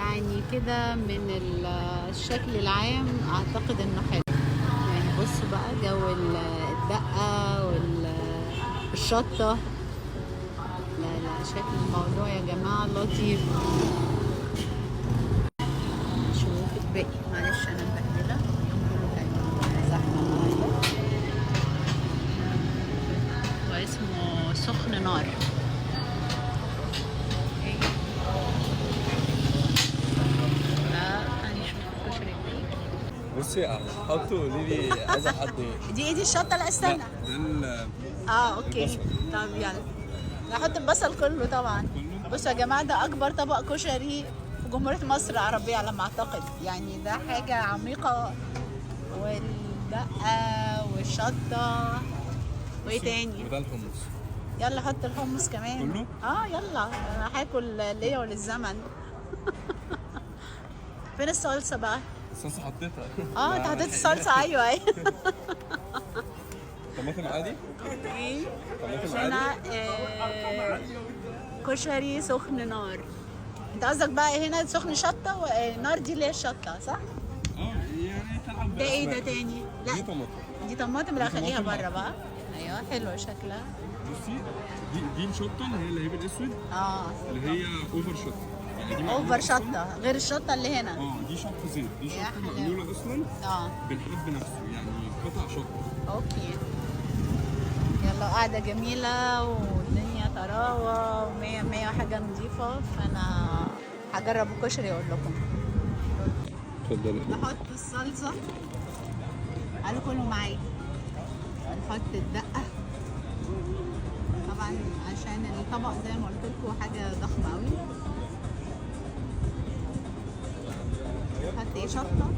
يعني كده من الشكل العام اعتقد انه حلو. يعني بصوا بقى جو الدقة والشطة. لا لا، شكل الموضوع يا جماعة لطيف. شوف الباقي، معلش انا مبهدلة، اليوم كله كان زحمة النهاردة. واسمه سخن نار. هنشوف الكشري الباقي. بصي حطوا قولي لي عايزه حد ايه. دي ايه؟ دي الشطه؟ لا استنى، ده okay. البصل. طب يلا نحط البصل كله طبعا. بصوا يا جماعة، ده اكبر طبق كشري في جمهورية مصر العربية على ما اعتقد، يعني ده حاجة عميقة. والدقه والشطه وايه تاني؟ وده الحمص. يلا حط الحمص كمان. كله؟ يلا انا هاكل ليا وللزمن. فين الصلصه بقى؟ الصلصه حطيتها. انت حطيت الصلصه؟ ايوه ايوه. طماطم عادي؟ okay. طماطم هنا عادي. كشري سخن نار. انت قصدك بقى هنا سخن شطه ونار، دي اللي هي الشطه صح؟ يعني تلعب ده ايه ده تاني؟ لا دي طماطم. دي طماطم، لا دي خليها طماطم. بره بقى. ايوه حلوة شكلها. بصي دي الشطه اللي هي اللهيب الاسود، اللي هي over شطه، يعني دي معمولة over شطه غير الشطه اللي هنا. دي شطه زيت، دي يا شطه حلاوة. معمولة اصلا بالحب نفسه، يعني قطع شطه. okay يلا، قعدة جميلة والدنيا طراوه ومية مية وحاجه نظيفة، فانا هجرب الكشري واقول لكم. اتفضلي. نحط الصلصة، تعالوا كلوا معايا. نحط الدقة طبعا عشان الطبق زي ما قلت لكم حاجة ضخمة قوي. نحط ايه؟ شطة.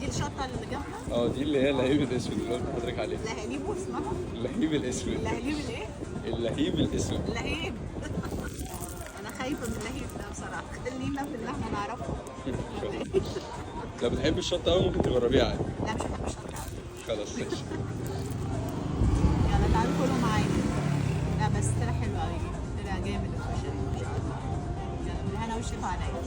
دي الشطة اللي جنبها؟ دي اللي هي اللهيب الاسود اللي قلت لحضرتك عليه. لهاليب اسمها؟ اللهيب الاسود. اللهاليب الايه؟ اللهيب الاسود. اللهيب. انا خايفة من اللهيب ده بصراحة، خلينا في اللي احنا نعرفه. لو بتحبي الشطة قوي ممكن تجربيها عادي. لا مش بحب الشطة قوي. خلاص ماشي. يلا تعالوا كلوا معايا. لا بس طلع حلو قوي، طلع جامد الكشري ما شاء الله. يلا بالهنا والشفا عليا.